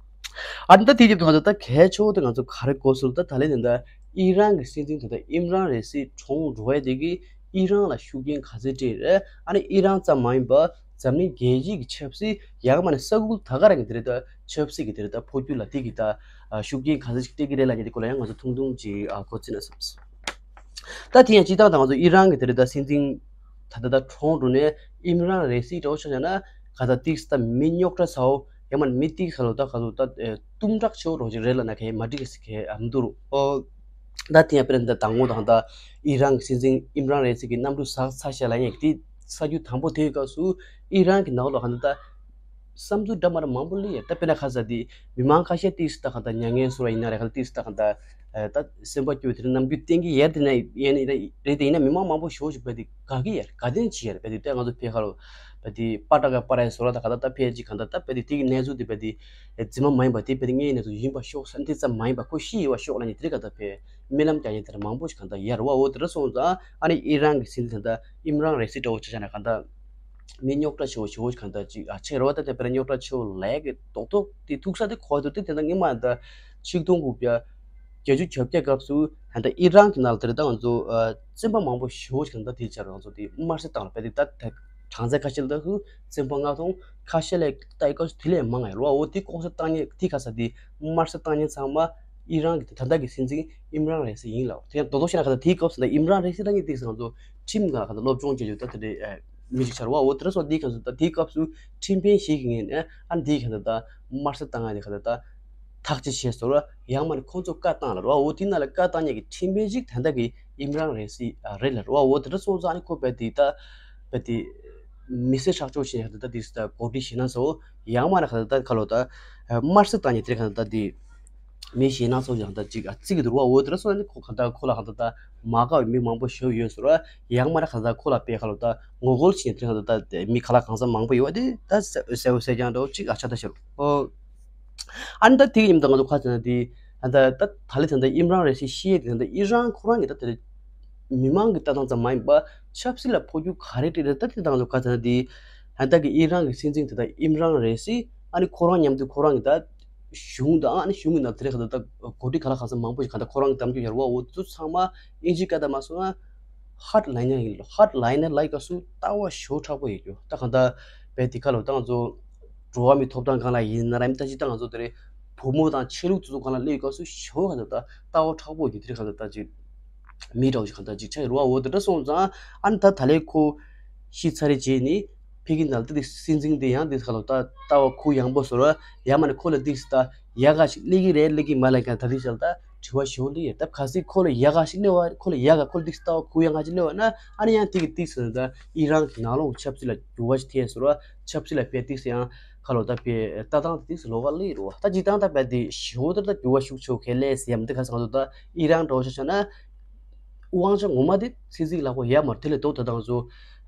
ཨ་ནི་ད་དེའི་རྗེས་དུ་ང་ཚོ་ད་གལ་ཆེ་བོ་དེ་ང་ཚོ་ག་རེ་གོ་སོང་ད་ད་ལན་དེ་ད་ཨི་རན་གྱི་སྲིད་འཛིན་དེ་ད་ཨིམ་རན་རེ་སི་གྲོངས་འགྲོ་བ་དེ་གིས་ཨི་རན་ལ་ཤུགས་རྐྱེན་ག་ཚད་སྤྲད་རེད། ཨ་ནི་ཨི་རན་ཙམ་མ་ཡིན་པ། འཛམ་གླིང་རྒྱལ་སྤྱི་གི་ཆབ་སྲིད་ཡང་མ་ནས་ས་ཁུལ་ད་ག་རང་གི་དེ་རེད་ད་ཆབ་སྲིད་ཀྱི་དེ་རེད་ད་འཕོ་འགྱུར་ལ་དེ་གི་ད་ཤུགས་རྐྱེན་ག་ཚོད་ཅིག་སྤྲད་ཀྱི་རེད་ལབ་མཁན་དེ་སྐོར་ལ་ཡང་ང་ཚོ་ཐུང་ཐུང་ཅིག་གོ་ཚིག་ན་བསམ། ད་དེ་ཡང་སྤྱི་བཏང་ད་ང་ཚོ་ཨི་རན་གི་དེ་རེད་ད་སྲིད་འཛིན་ད་ད་ད་གྲོངས་འགྲོ་ནས་ཨིམ་རན་རེ་སི་འདྲ་བོ་ཆ་བཞག་ན་ག་ད་ཏིག་ད་མི་རྙོག་དྲ་ཚ་བོ་ཡང་མ་མི་ཏིག་ཁ་ལོ་ད་ག་ཚོད་ད་གཏུམ་དྲག་ཆེ་བོ་རོ་ཅིག་རེད་ལབ་ན་གལ་མ་འགྲིག་གི་ཟེར་གལ་མི་འདུག་རོ། ད་དེ་ཡང་དཔེར་ན་ད་དང་པོ་དང་ད་ཨི་རན་གྱི་སྲིད་འཛིན་ཨིམ་རན་རེ་སི་གི་གནམ་གྲུ་ཟག་ཚར་ཤག་ལབ་མཁན་གྱི་དེ་ས་རྒྱུ་དང་པོ་དེའི་སྐབས་སུ་ཨི་རན་གྱི་ནང་ལོགས་ག་ད་ད་བསམ་ཚུལ་འདྲ་མ་འདྲ་མང་པོ་སླེབས་ཡོད། ད་དཔེར་ན་ཁ་ས་དེ་མི་མང་ཁ་ཤས་ཏིག་ད་ག་ད་མྱ་ངན་གསོ་བ་ཡིན་ན་རེད་ག་ད་ཏིག་ད་ག་ད་ད་སེམས་པ་སྐྱོ་བའི་དེ་རིང་ནམ་རྒྱུན་བསྟན་གྱི་ཡར་དེ་ན་ཡན་རེད་དེ་ཡིན་ན་མི་མང་མང་པོ་ཞེ་པོ་ཞིག་བས་དེ་དགའ་གི་ཡར་དགའ་ལྡན་ཅིག་ཡར་བས་དེ་ད་ང་ཚོ་ཕེ་ཁ་ལོ་བས་དེ་པ་ཏྲ་ག་པ་ར་ཡི་བཟོ་ལ་ད་ག་ད་ད་ཕེ་ཅིག་ག་ད་ད་བས་དེ་དེ་གི་གནས་ཚུལ་དེ་བས་དེ་རྫུན་མ་མ་ཡིན་པ་དེ་བས་དེ་དངོས་གནས་ཚུལ་ཡིན་པ་ཤོག་ས་འདི་ཙམ་མ་ཡིན་པ་ཁོ་ཤི་ཡི་བ་ཤོག་ལ་ནི་དེ་རིང་ག་ད་ཕེ་སྨོན་ལམ་རྒྱག་མཁན་དེ་འདྲ་མང་པོ་ཞིག་ག་ད་ཡར་བ་འོ་དེ་འདྲ་སོང་ཙང་ཨ་ནི་ཨི་རན་གི་སྲིད་འཛིན་ད་ཨིམ་རན་རེ་སི་འདྲ་བོ་ཆ་བཞག་ན་ག་ད་མི་རྙོག་དྲ་ཆེ་བོ་ཆེ་བོ་ཞིག་ག་ད་ཅིག་ཨ་ཆེ་རེད་བ། ད་དེ་བས་རྙོག་དྲ་ཆེ་བོ་ལས་གི་རྡོག་རྡོག་དེ་ཐུག་ས་དེ་ཁོ་དེ་དེ་ད་སྔོན་མ་ད་ཆིག་སྟོང་དགུ་བརྒྱ་བརྒྱད་ཅུ་གྱ་བརྒྱད་སྐབས་སུ་ད་ལྟ་ཨི་རན་གྱི་ནང་ལ་དེ་རེད་ད་ང་ཚོ་ཨ་བཙོན་པ་མང་པོ་ཞེ་པོ་ཞིག་ད་དེ་ཆར་ང་ཚོ་དེ་དམར་གསོད་བཏང་ལ་བས་དེ་ད་གྲངས་ཚད་ཁ་ཤས་ལ་ད་སུ་བཙོན་པ་ལྔ་སྟོང་ཁ་ཤས་ལ་ད་ཨི་སྐབས་སུ་དེ་ལས་མང་ང་ཡོད་རེད་བ། འོ་དེ་ལྐོག་ཟ་བཏང་མཁན་དེ་ག་ས་དེ་དམར་གསོད་བཏང་མཁན་ཚང་མ་ཨི་རན་གྱི་ད་ལྟ་གི་སྲིད་འཛིན་ཨིམ་རན་རེ་སི་ཡིན་ལ། དེ་ཡང་རྡོག་རྡོག་བཤད་ན་ག་ད་དེའི་སྐབས་སུ་ད་ཨིམ་རན་རེ་སི་ད་ངས་དེ་ང་ཚོ་ཁྲིམས་སྒང་ལ་ག་ད་སློབ་སྦྱོང་བྱེད་རྒྱུ་ད་དེ་འདྲའི་མི་ཞིག་ཆགས་རེད་བ། འོ་དེ་འདྲ་སོང་དེའི་སྐབས་སུ་ད་དེའི་སྐབས་སུ་ཁྲིམས་དཔོན་ཞིག་གི་ངོས་ནས་ཨ་འདིའི་ག་ད་ད་དམར་གསོད་བཏང་ཡ་དེ་ག་ད་ད་ཐག་གཅོད་བྱས་སོང་ར། ཡང་མ་ནི་ཁོང་ཚོ་བཀའ་བཏང་ལ་ར་བ། འོ་དེ་ན་ལ་བཀའ་བཏང་མཁན་གྱི་ཁྲིམས་དཔོན་ཞིག་ད་ལྟ་གི་ཨིམ་རན་རེ་སི་ཨ་རེད་ལ་ར་བ། འོ་དེ་འདྲ་སོང་ཙང་ཨ་ནི་ཁོ་བས་དེ་ད་བས་དེ་མི་སེར་ཆགས་ཆོག་བྱས་ནས་ག་ད་ད་དེ་ད་གོ་སྒྲིག་བྱས་ན་སོ། ཡང་མ་ནི་ག་ད་ད་ག་ལོ་ད་དམར་གསོད་བཏང་མཁན་དེ་ག་ད་ད་དེ་མི་ཞེད་སྣང་ཚོགས་ཀྱང་ད་ཅིག་ཨ་བརྩི་གི་འདུག་བ། འོ་དེ་འདྲ་སོང་ནི་ཁོ་ག་ད་ཁོ་ལ་ག་ད་ད་མ་དགའ་བའི་མི་མང་པོ་ཞེ་པོ་ཡོད་ཟེར་བ། ཡང་མ་ན་ག་ད་ཁོ་ལ་དཔེ་ག་ལོ་ད་ངོ་རྒོལ་བྱེད་མཁན་དེ་ག་ད་ད་མི་ག་ལ་གང་ས་མང་པོ་ཡོད་བ། དེ་ད་གསལ་པོ་གསལ་རྐྱང་འདྲ་བོ་ཅིག་ཨ་ཆགས་ད་ཤར། ཨོ་ཨ་ནི་ད་དེ་གི་ཉིན་ད་ང་ཚོ་ཁ་ཚན་ན་དེ་ད་ད་ད་ལི་ད་ད་ཨིམ་རན་རེ་སི་ཤི་ཡས་དེ་ད་ཨི་རན་ཁོ་རང་གི་ད་དེ་རེད། མི་མང་གི་ལྟ་སྟངས་ཙམ་མ་ཡིན་པ་ཆབ་སྲིད་ལ་འཕོ་འགྱུར་ག་རེ་སྤྲད་རེད། ད་དེ་དང་ལོ་ག་ཚ་ན་དེ་ཧན་ད་གི་ཨི་རན་གི་སྲིད་འཛིན་དེ་དག་ཨིམ་རན་རེ་སི་ཨ་ནི་ཁོ་རང་མཉམ་དུ་ཁོ་རང་གི་ད་གཞུང་དང་ཨ་ནི་གཞུང་གི་ནང་དེ་རིང་ག་ད་ད་འགོ་ཁྲིད་ག་ལ་གང་ས་མང་པོ་ཞིག་ག་ད་ཁོ་རང་གི་གཏམ་རྒྱུད་ཡར་བ་འོ་དེ་ཚོ་ཚང་མ་ཨིན་ཇི་སྐད་ད་མ་སོང་ན་ཧར་ལའི་ནར་ཡིན་ལོ། ཧར་ལའི་ནར་ལ་ཡི་ག་སུ་ལྟ་བ་ཞོ་དྲག་པོ་ཡོད་རྒྱུ། ད་གང་ད་བས་དེ་ཁ་ལོ་ད་ང་ཚོ་འགྲོ་བ་མི་ཐོབ་ཐང་སྒང་ལ་ཡིན་ན་ར་མི་ད་ཅི་ད་ང་ཚོ་དེ་རིང་བུ་མོ་དང་ཆོས་ལུགས་དེ་ཚོ་སྒང་ལ་སླེབས་ཡི་ག་སུ་ཞོ་ག་ད་ད་ལྟ་བ་དྲག་པོ་ཡོད་རྒྱུ། དེ་རིང་ག་ད་ད་ཅི་མི་འདྲ་བོ་ཞིག་གང་ལྟར་ཅིག་ཆགས་ཡོད་རེད་བ། འོ་དེ་འདྲ་སོང་ཙང་ཨ་ནི་ད་ད་ལས་ཁོ་ཤི་ཚར་རེད་རྗེས་ནི་ཕི་གི་ནང་ལ་ཏི་སྲིད་འཛིན་དེ་ཡང་ཏི་ཁ་ལོ་ད་ལྟ་བ་ཁུ་ཡངས་པོ་བཟོ་ར་ཡ་མ་ནི་ཁོ་ལ་ཏི་སི་ད་ཡ་ག་ཞིག་སླེབས་ཀྱི་རེད་སླེབས་ཀྱི་མ་རེད་ཀྱང་ད་ཏི་ཞལ་ད་དྲི་བ་ཞོ་ལི་ཡ་ད་ག་སི་ཁོ་ལ་ཡ་ག་ཞིག་སླེབས་བ་ཁོ་ལ་ཡ་ག་ཁོ་ལ་ཏི་སི་ལྟ་བ་ཁུ་ཡངས་ག་ཞིག་སླེབས་བ་ན་ཨ་ནི་ཡང་ཏི་གི་ཏི་སི་ད་ཨི་རན་གི་ནང་ལོགས་ཆབ་སྲིད་ལ་འགྱུར་བ་ཞིག་ཐེབས་བཟོ་ར་ཆབ་སྲིད་ལ་དཔེ་ཏི་སི་ཡང་ཁ་ལོ་ད་དཔེ་ལྟ་སྟངས་ཏི་སི་ལོ་ག་སླེབས་རེད་བ། ད་ཅི་ད་ད་དཔེ་ཏི་ཞོ་ད་ད་འགྱུར་བ་ཤུགས་ཆེ་ག་སླེབས་ཡ་མི་ཏི་ག་སང་ད་ད་ཨི་རན་འགྲོ་ཤ་ཤ་ན། དབང་ཆ་ངོ་མ་དེ་ཚིག་ཚིག་ལག་པ་ཡ་མར་དེ་ལས་ལྡོག་ད་དང་ཚོ་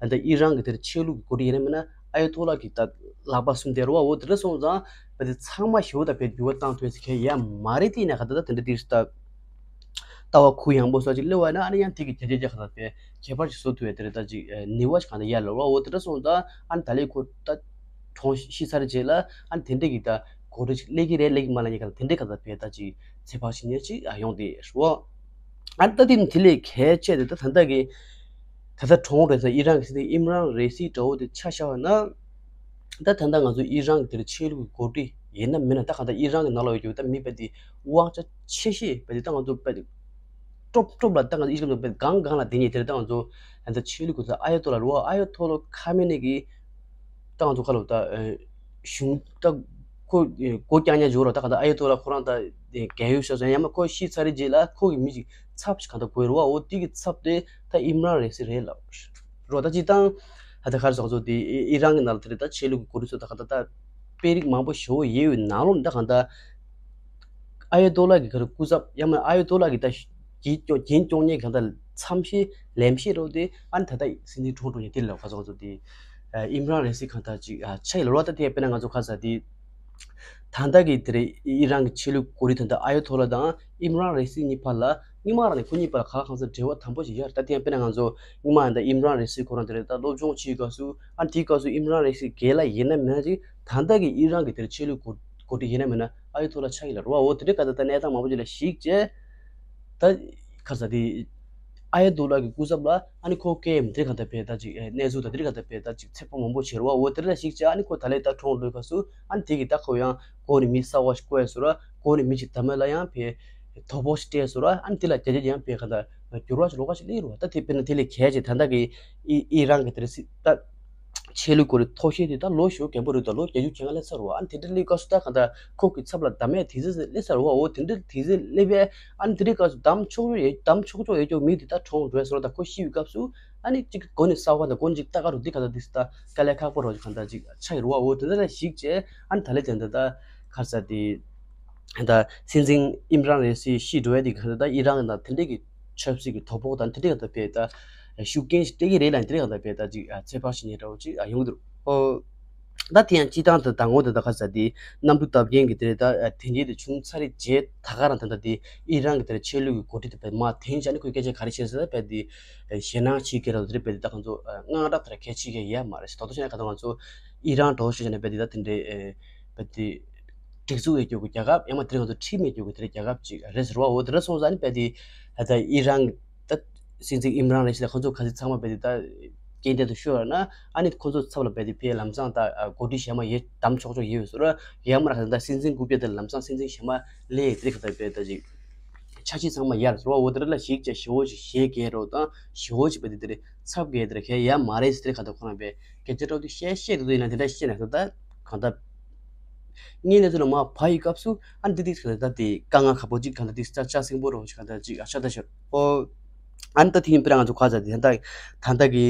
ཨ་ད་ཨི་རན་གི་དེར་ཆོས་ལུགས་ཀྱི་འགོ་ཁྲིད་ཡིན་ན་མིན་ན་ཨ་ཡོ་ཏོ་ལ་གི་ད་ལག་པ་གསུམ་དེ་རུ་བ་འོ་དེ་འདྲ་སོང་ཙང་བ་དེ་ཚང་མ་ཞེ་པོ་ད་བེད་འགྱུར་བ་བཏང་ཐུབ་ཟེར་མཁན་ཡ་མ་རེད། དེ་ཡིན་ན་ག་ད་ད་དེ་འདྲ་དེ་ད་ལྟ་བ་ཁུ་ཡངས་པོ་སོགས་ཅིག་སླེབས་བ་ན་ཨ་ནི་ཡང་དེ་གི་རྒྱ་རྒྱ་རྒྱ་ག་ད་བེད་ཁྱད་པར་ཅིག་བཟོ་ཐུབ་ཡ་དེ་རེད། ད་ཅིག་ནི་བ་ཞིག་གང་ད་ཡ་ལོ་བ་འོ་དེ་འདྲ་སོང་ཙང་ཨ་ནི་ད་ལས་ཁོ་ད་གྲོངས་ཤི་ཚར་རྗེས་ལ་ཨ་ནི་དེ་འདྲ་གི་ད་གོ་སྒྲིག་ཅིག་སླེབས་ཀྱི་རེད་སླེབས་ཀྱི་མ་རེད་ཉེ་ག་ད་དེ་འདྲ་ག་ད་བེད་ད་ཅིག་ཚེ་ཕག་ཞིག་ཉེ་ཅིག་ཡོང་དེ་རུ། ཨ་ནི་ད་དེ་ནི་དེ་ལས་གལ་ཆེ་དེ་ད་ད་ལྟ་གི་ད་ལྟ་གྲོངས་རེད་ས་ཨི་རན་གི་སྲིད་འཛིན་ཨིམ་རན་རེ་སི་འདྲ་བོ་དེ་ཆ་བཞག་པ་ན། ད་ད་ལྟ་ང་ཚོ་ཨི་རན་གི་དེར་ཆོས་ལུགས་ཀྱི་འགོ་ཁྲིད་ཡིན་ན་མིན་ན་ད་ག་ད་ཨི་རན་གི་ནང་ལ་ཡོད་རྒྱུ་ད་མི་དཔེ་དེ་དབང་ཆ་ཆེ་ཤོས་དཔེ་དེ་ད་ང་ཚོ་དཔེ་དེ་ཀྲོབ་ཀྲོབ་ལ་ད་ང་ཚོ་ཨི་རན་དཔེ་སྒང་སྒང་ལ་དེ་ཉིད་དེར་ད་ང་ཚོ་ད་ལྟ་ཆོས་ལུགས་ཀྱི་ད་ཨ་ཡོ་ཏོ་ལ་རུ་བ་ཨ་ཡོ་ཏོ་ལ་ཁ་མེ་ནི་གི་ད་ང་ཚོ་ཁ་ལོ་ད་གཞུང་ད་ཁོ་སྒོ་རྐྱང་རྐྱང་འཇོག་རོགས་ད་ག་ད་ཨ་ཡོ་ཏོ་ལ་ཁོ་རང་ད་རྒས་ཡོལ་ཤོར་སོང་ཡང་མ་ཁོ་ཤི་ཚར་རེད་རྗེས་ལ་ཁོ་གི་མི་ཅིག་ཚབ་ཅིག་གང་ད་དགོས་རུ་བ་འོ་དེ་གི་ཚབ་དེ་ད་ཨིམ་རན་རེ་སི་རེད་ལབ་རོགས། ད་ཅི་ད་ད་ཁར་སོང་ཚོ་དེ་ཨི་རན་གི་ནང་ལ་དེ་རེད། ད་ཆོས་ལུགས་ཀྱི་གོ་སྒྲིག་ཚོ་ད་ག་ད་ད་དཔེ་རིགས་མང་པོ་ཞེ་པོ་ཡོད་ཡོད་ནང་ལོགས་ད་ག་ད། ཨ་ཡོ་ཏོ་ལ་གི་ག་རེ་སྐུ་ཚབ་ཡང་མིན་ཨ་ཡོ་ཏོ་ལ་གི་ད་རྒྱན་སྐྱོང་རྒྱན་སྐྱོང་མཁན་གང་ལྟར་མཚམས་བཞི་ལེམ་བཞི་རོ་དེ་ཨ་ནི་ད་ལྟ་སྲིད་འཛིན་ཁྲོང་ཁྲོང་ཡིན་དེ་ལ་ཁ་སང་ཚོ་དེ་ཨིམ་རན་རེ་སི་གང་ལྟར་ཅིག་ཆ་ཡི་ལོ་ལ་ད་དེ་དཔེར་ན་ང་ཚོ་ཁ་ས་དེ་ད་ལྟ་གི་དེ་རེད། ཨི་རན་གི་ཆོས་ལུགས་གོ་རི་ད་ལྟ་ཨ་ཡོ་ཏོ་ལ་དང་ཨིམ་རན་རེ་སི་གཉིས་བར་ལ་སྔོན་མ་རང་ནས་ཁོ་གཉིས་བར་ལ་ག་ལ་གང་ས་འབྲེལ་བ་དམ་པོ་ཞིག་ཡོད་རེད། ད་དེ་ཡང་དཔེར་ན་ང་ཚོ་སྔོན་མ་ད་ཨིམ་རན་རེ་སི་ཁོ་རང་དེ་རེད། ད་སློབ་སྦྱོང་བྱེད་སྐབས་སུ་ཨ་ནི་དེའི་སྐབས་སུ་ཨིམ་རན་རེ་སི་སྒེར་ལ་ཡིན་ན་མིན་ན་ཅིག་ད་ལྟ་གི་ཨི་རན་གི་དེ་རེད་ཆོས་ལུགས་གོ་གོ་སྒྲིག་ཡིན་ན་མིན་ན་ཨ་ཡོ་ཏོ་ལ་ཆ་ཡི་ལ་རུ་བ་འོ་དེ་འདྲ་ག་ད་ལྟ་གནས་སྟངས་མང་པོ་ཅིག་ལ་གཞིགས་བྱས། ད་ག་ས་དེ་ཨ་ཡོ་ཏོ་ལ་གི་སྐུ་ཚབ་ལ་ཨ་ནི་ཁོ་སྐད་མི་དེ་ག་ད་བས་ད་ཅིག་གནས་ཚུལ་ད་དེ་ག་ད་བས་ད་ཅིག་ཚེ་པོ་མང་པོ་བྱེད་རུ་བ་འོ་དེ་འདྲ་ལ་གཞིགས་བྱས་ཨ་ནི་ཁོ་ད་ལས་ད་གྲོངས་འགྲོ་ག་སུ་ཨ་ནི་དེ་གི་ད་ཁོ་ཡང་གོ་ནི་མི་གསར་བ་ཞིག་བསྐོས་སོ་ར་གོ་ནི་མི་ཅིག་ད་མ་ལ་ཡང་བས་དོ་ཕོག་ཞིག་སྤྲད་སོ་ར་ཨ་ནི་དེ་ལ་རྒྱ་རྒྱ་ཡང་བས་ག་ད་འགྱུར་བ་ཞིག་ལོག་ག་ཞིག་སླེབས་རུ་བ། ད་དེ་དཔེར་ན་དེ་ལས་གལ་ཆེ་ད་ད་གི་ཨི་ཨི་རན་གི་དེ་རེད་སྲིད་ད། ཆོས་ལུགས་སྐོར་ཐོག་ཤེས་དེ་ད་ལོ་ཞོ་རྒན་པོ་རེད། ད་ལོ་བརྒྱད་ཅུ་གྱ་ལྔ་སླེབས་ཚར་བ། ཨ་ནི་དེ་འདྲ་སླེབས་སྐབས་སུ་ད་གང་ལྟར་ཁོ་གི་ཚབ་ལ་ད་མེད་དེ་ཚེ་སླེབས་ཚར་བ། འོ་དེ་འདྲ་དེ་ཚེ་སླེབས་པས་ཨ་ནི་དེ་འདྲའི་སྐབས་སུ་གདམ་ཆོག་ཆོག་ཡོད་གདམ་ཆོག་ཆོག་ཡོད་ཀྱོག་མི་དེ་ད་གྲོངས་འགྲོ་སོང་། ད་ཁོ་ཤི་བའི་སྐབས་སུ་ཨ་ནི་གཅིག་གོ་ནས་གསར་པ་དང་གོ་ནས་གཅིག་ལྟ་ག་རུ་འདི་ག་ད་འདི་ད་དཀའ་ལས་ཁག་པོ་རོགས་གང་ལྟར་ཅིག་ཆགས་ཡོད་རེད་བ། འོ་དེ་འདྲ་ལ་གཞིགས་བྱས་ཨ་ནི་ད་ལས་དེ་འདྲ་ད་ག་རེ་ཟེར་དེ། ད་སྲིད་འཛིན་ཨིམ་རན་རེ་སི་ཤི་འགྲོ་ཡ་དེ་ག་ད་ཨི་རན་གྱི་ནང་དེ་འདྲས་ཀྱི་ཆབ་སྲིད་ཀྱི་དོ་ཕོག་དང་དེ་འདྲས་ཀྱི་ད་བས་ད་ཤུགས་རྐྱེན་ཞིག་སྤྲད་ཀྱི་རེད་ལ་དེ་འདྲས་ཀྱི་ད་བས་ད་ཅིག་ཚེ་ཕག་ཞིག་ཉེ་འདྲ་བོ་ཅིག་ཡོང་གི་འདུག་ཨོ། ད་དེ་ཡང་སྤྱི་བཏང་དུ་ད་ངོ་དེ་ད་ག་ས་དེ་གནམ་གྲུ་བརྡབ་མཁན་གྱི་དེ་རེད། ད་དེ་འདྲས་དེ་བྱུང་ཚར་རེད་རྗེས་ད་ག་རང་ད་ད་དེ་ཨི་རན་གྱི་དེ་རེད་ཆོས་ལུགས་ཀྱི་འགོ་ཁྲིད་དེ་བས་མ་དེང་ཅག་ནི་ཁོས་སྐད་ཆ་ག་རེ་བཤད་ཟེར་ད་བས་དེ་ཞེད་སྣང་བྱེད་ཀྱི་རེད། དེ་རེད་བས་དེ་ད་ཁོང་ཚོ་དངངས་སྐྲག་དེ་ར་གལ་ཆེ་གི་ཡ་མ་རེད་ཟེར། ད་དུ་ཤེས་ན་ག་ད་ང་ཚོ་ཨི་རན་འགྲོ་ཤེས་བྱས་ན་བས་དེ་ད་དེ་འདྲས་བས་དེ། སྒྲིག་འཛུགས་ཡོད་རྒྱུ་གི་རྒྱལ་ཁབ་ཡང་མ་དེ་རིང་ང་ཚོ་ཁྲིམས་མེད་རྒྱུ་གི་དེ་རྒྱལ་ཁབ་ཅིག་རེད་ཟེར་བ། འོ་དེ་འདྲ་སོང་ཙང་ཨ་ནི་དཔེ་དེ་ད་ཨི་རན་ད་སྲིད་འཛིན་ཨིམ་རན་རེ་ཤི་ད་ཁོ་ཚོ་ག་ཚོད་ཚང་མ་དཔེ་དེ་ད་སྐྱེ་ལྡན་དུ་ཤོར་བ་ན་ཨ་ནི་ཁོ་ཚོ་ཚབ་ལ་དཔེ་དེ་ཕེ་ལམ་སང་ད་འགོ་ཁྲིད་གཞན་མ་ཡེ་གདམ་ཆོག་ཆོག་ཡོད་ཟེར་བ། ཡང་མ་ར་ད་སྲིད་འཛིན་རྐུབ་བཀྱག་དེ་ལམ་སང་སྲིད་འཛིན་གཞན་མ་ལས་དེ་ག་ད་དཔེ་ད་ཅིག་འཆར་གཞི་ཚང་མ་ཡར་ཟེར་བ། འོ་དེ་འདྲ་ལ་ཞིག་བྱས་ཞེ་བོ་ཞིག་ཞེ་གས་རོ་དང་ཞེ་བོ་ཞིག་དཔེ་དེ་དེ་རེད་ཚབ་གས་དེ་རེད་གས་ཡ་མ་རེད་ཟེར་དེ་ག་ད་ཁོ་རང་དཔེ་སྐད་ཆ་ཏོག་ཏོག་བཤད་བཤད་དུ་ཡིན་ན་དེ་འདྲ་བཤད་ན་ད་གང་ལྟར། ངའི་གནས་ཚུལ་ལ་མ་བ་ཡི་སྐབས་སུ་ཨ་ནི་འདི་འདི་ཟེར་ད་དེ་དཀའ་ངལ་ཁག་པོ་ཅིག་གང་ལྟར་འདི་ལྕགས་ལྕགས་སྲིན་པོ་རོ་ཞིག་གང་ལྟར་ཅིག་ཨ་ཤ་ད་ཤོར་ཨོ། ཨ་ནི་ད་དེ་ཡིན་པས་ང་ཚོ་ག་ཚ་དེ་ད་ད་ལྟ་གི་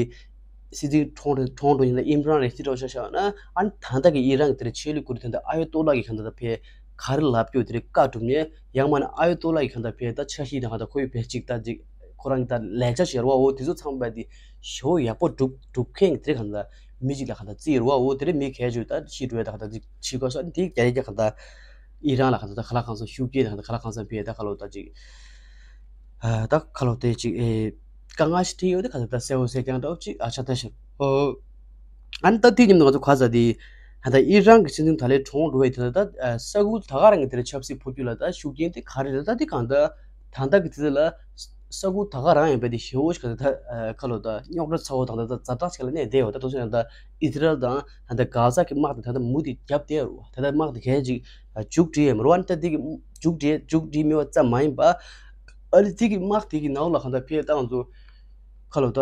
སྲིད་འཛིན་ཁྲོང་ཁྲོང་ཁྲོང་ཡིན་ན་ཨིམ་རན་རེ་སི་རོ་ཤ་ཤ་ན་ཨ་ནི་ད་ལྟ་གི་ཨི་རན་གི་དེར་ཆོས་ལུགས་ཀུན་ད་ལྟ་ཨ་ཡོ་ཏོ་ལ་གི་གང་ལྟར་ཕེ་ག་རེ་ལབ་རྒྱུ་དེ་རེ་བཀའ་སྒྲུབ་ནས་ཡང་མ་ན་ཨ་ཡོ་ཏོ་ལ་གི་གང་ལྟར་ཕེ་ད་འཆར་གཞི་དང་གང་ལྟར་ཁོ་ཡི་བེད་ཅིག་ད་ཅིག་ཁོ་རང་གི་ད་ལས་འཆར་ཞེར་བ་འོ་དེ་ཚོ་ཚང་མ་དེ་ཞོ་ཡག་པོ་སྒྲུབ་སྒྲུབ་མཁན་དེ་གང་ལྟར། མི་གཅིག་ལ་གང་ལྟར་རྩིས་རུ་བ་འོ་དེ་རེད། མི་གས་ཅུ་ད་ཤི་འགྲོ་ཡ་ད་གང་ལྟར་ཅིག་ཤི་དགོས་སོ་དེ་རྒྱ་རྒྱ་གང་ལྟར་ཨི་རན་ལ་གང་ལྟར་ད་ག་ལ་གང་ས་ཤུགས་རྐྱེན་ད་གང་ལྟར་ག་ལ་གང་ས་ཕི་ཡ་ད་ག་ལོ་ད་ཅིག་ད་ག་ལོ་དེ་ཅིག་ཨེ་ དཀའ་ངལ་ཞིག་འཕྲད་ཡོད་དེ་ག་ཚོད་ད་གསལ་པོ་གསལ་རྐྱང་འདྲ་བོ་ཅིག་ཨ་ཆགས་ད་ཤག་ཨོ། ཨ་ནི་ད་དེ་མཉམ་དུ་ང་ཚོ་ག་ཚོད་དེ་ད་ད་ཨི་རན་གྱི་སྲིད་འཛིན་ད་ལན་གྲོངས་འགྲོ་བའི་དེ་ད་ད་ས་ཁུལ་ད་ག་རང་གི་དེ་རེད་ཆབ་སྲིད་འཕོ་འགྱུར་ལ་ད་ཤུགས་རྐྱེན་དེ་ག་རེ་རེད། ད་དེ་གང་ད་ད་ད་གི་དེ་ལ་ས་ཁུལ་ད་ག་རང་ཡིན་པ་དེ་ཞེ་བོ་ཞིག་ག་ད་ད་ཁ་ལོ་ད་རྙོག་དྲ་ཚ་བོ་དང་ད་ད་ཛ་དྲག་ཞིག་ལ་གནས་བསྡད་ཡོད། ད་དུང་ད་ཨི་སི་རལ་དང་ད་ད་གྷ་ཟ་གི་དམག་དེ་ད་ད་མུ་དེ་རྒྱབ་བསྡད་ཡོད། ད་ད་དམག་དེ་གས་ཅིག་མཇུག་སྒྲིལ་ཡོད་མ་རེད་བ། ད་དེ་གི་མཇུག་སྒྲིལ་མཇུག་སྒྲིལ་མེད་པ་ཙམ་མ་ཡིན་པ་ཨ་ལི་དེ་གི་དམག་དེ་གི་ནང་ལ་གང་ད་ཕེ་བཏང་ཚོ་ཁ་ལོ་ད་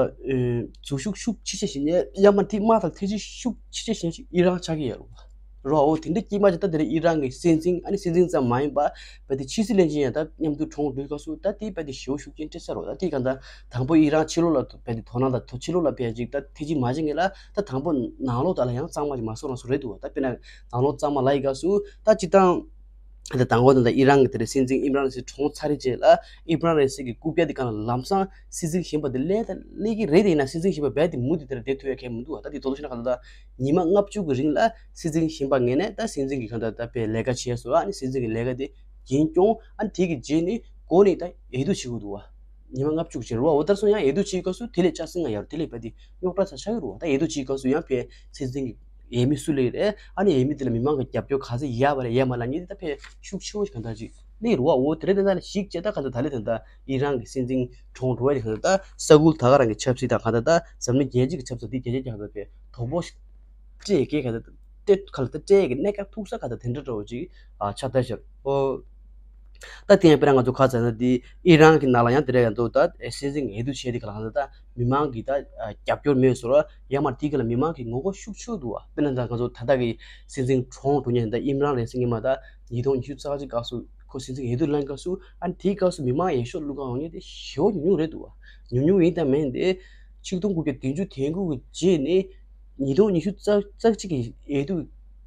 འཛུལ་ཞུགས་ཤུགས་ཆེ་ཆེ་ཞིག་ནས་ཡ་མ་དེ་དམག་དང་ཐེ་ཇི་ཤུགས་ཆེ་ཆེ་ཞིག་ཨི་རན་ཆགས་ཀྱི་ཡོད་རེད་བ། རོ་འོ་དེ་འདྲ་སྐྱེས་མ་ཅིག་ད་དེ་རིང་ཨི་རན་གྱི་སྲིད་འཛིན་ཨ་ནི་སྲིད་འཛིན་ཙམ་མ་ཡིན་པ་བས་དེ་ཕྱི་སྲིད་བློན་ཆེན་ཡང་ད་མཉམ་དུ་གྲོངས་འགྲོ་སྐབས་སུ་ད་དེ་བས་དེ་ཞེ་བོ་ཤུགས་རྐྱེན་སྤྲད་ས་རོ། ད་དེ་གང་ད་དང་པོ་ཨི་རན་ཕྱི་ལོགས་ལ་བས་དེ་དོ་སྣང་དང་ཕྱི་ལོགས་ལ་བས་ཅིག་ད་ཐེ་ཇི་མ་བྱེད་ངེས་ལ་ད་དང་པོ་ནང་ལོགས་ད་ལ་ཡང་གཙང་མ་ཅིག་མ་བཟོ་རང་བཟོ་རེད་འདུག་ད་དཔེར་ན་ནང་ལོགས་གཙང་མ་ལ་ཡི་སྐབས་སུ་ད་སྤྱི་བཏང་ད་དང་པོ་ད་ཨི་རན་གྱི་དེ་རིང་སྲིད་འཛིན་ཨིམ་རན་རེ་སི་གྲོངས་ཚར་རེད་རྗེས་ལ་ཨིམ་རན་རེ་སི་གི་རྐུབ་བཀྱག་དེ་གང་ལ་ལམ་སང་སྲིད་འཛིན་གཞོན་པ་དེ་སླེབས་ད་སླེབས་ཀྱི་རེད་དེ་ཡིན་ན་སྲིད་འཛིན་གཞོན་པ་རྦད་དེ་མུ་དེ་དེར་བསྡད་ཐུབ་ཡ་གང་མི་འདུག་ད་དེ་དོ་དོ་ཤེས་ན་ག་ད་ད་ཉི་མ་ལྔ་བཅུ་གི་རིང་ལ་སྲིད་འཛིན་གཞོན་པ་ངེས་ནས་ད་སྲིད་འཛིན་གྱི་གང་ད་ད་པའི་ལས་ཀ་བྱས་སོ། ཨ་ནི་སྲིད་འཛིན་གྱི་ལས་ཀ་དེ་རྒྱུན་སྐྱོང་། ཨ་ནི་དེ་གི་རྗེས་ནས་གོ་ནས་ད་འོས་བསྡུ་བྱེད་དགོས་འདུག་བ། ཉི་མ་ལྔ་བཅུ་གི་རྗེས་རོ་འོ་ལྟར་སོང་ཡང་འོས་བསྡུ་བྱེད་སྐབས་སུ་དེ་ལས་ཆ་སྲིང་ང་ཡར་དེ་ལས་རྦད་དེ་རྙོག་དྲ་ཚ་ཆགས་ཀྱི་རོ། ད་འོས་བསྡུ་བྱེད་སྐབས་སུ་ཡང་པའི་སྲིད་འཛིན་གྱི་འོས་མི་སུ་ལས་རེད། ཨ་ནི་འོས་མི་དེ་ལ་མི་མང་གི་རྒྱབ་སྐྱོར་ག་ཚད་ཡོད་པ་རེད་ཡོད་མ་རེད་ལབ་མཁན་དེ་ད་ཕལ་ཤུགས་ཆེ་བོ་ཞིག་གང་ལྟར་ཅིག་སླེབས་རེད་བ། འོ་དེ་རེད། དེ་ལྟར་ཞིག་བྱས་ད་གང་ལྟར་ད་ལས་དེ་ལྟར་ཨི་རན་གྱི་སྲིད་འཛིན་གྲོངས་འགྲོ་བ་ཞིག་གང་ལྟར་ད་ས་ཁུལ་ད་ག་རང་གི་ཆབ་སྲིད་དང་གང་ལྟར་ད་འཛམ་གླིང་རྒྱལ་སྤྱི་གི་ཆབ་སྲིད་འདི་རྒྱལ་སྤྱི་གང་ལྟར་པའི་དོ་ཕོག་ཞིག་སྤྲད་ཀྱི་གང་ལྟར་སྤྲད་གང་ལྟར་སྤྲད་ཀྱི་གནད་འགག་ཐུག་ས་གང་ལྟར་དེ་འདྲ་འདྲ་བོ་ཅིག་ཨ་ཆགས་ད་ཤར་ཨོ། ད་དེ་ཡང་དཔེར་ན་ང་ཚོ་ཁ་ཚ་ན་འདི་ཨི་རན་གྱི་ནང་ལ་ཡང་དེ་འདྲ་ཡང་འདུག་ད་སྲིད་འཛིན་འོས་བསྡུ་བྱས་དེ་ག་ལ་ད་མི་མང་གི་ད་རྒྱབ་སྐྱོར་མེད་ཟེར་བ་ཡང་མ་དེ་ག་ལ་མི་མང་གི་ངོ་རྒོལ་ཤུགས་ཆེ་འདུག་བ། དཔེར་ན་ད་ང་ཚོ་ད་ལྟ་གི་སྲིད་འཛིན་གྲོངས་འགྲོ་མཁན་ད་ཨིམ་རན་རེ་སི་ངེས་མ་ད་ཉིས་སྟོང་ཉི་ཤུ་རྩ་གཅིག་སྐབས་སུ་ཁོ་སྲིད་འཛིན་འོས་བསྡུ་ལེན་སྐབས་སུ་ཨ་ནི་དེའི་སྐབས་སུ་མི་མང་འོས་ཤོག་བླུག་ག་འོང་མཁན་དེ་ཞེ་པོ་ཉུང་ཉུང་རེད་འདུག་བ། ཉུང་ཉུང་ཡིན་ད་མིན་དེ་ཆིག་སྟོང་དགུ་བརྒྱ་བདུན་ཅུ་དོན་དགུ་གི་རྗེས་ནས་ཉིས་སྟོང་ཉི་ཤུ་རྩ་རྩ་གཅིག་གི་འོས་བསྡུ་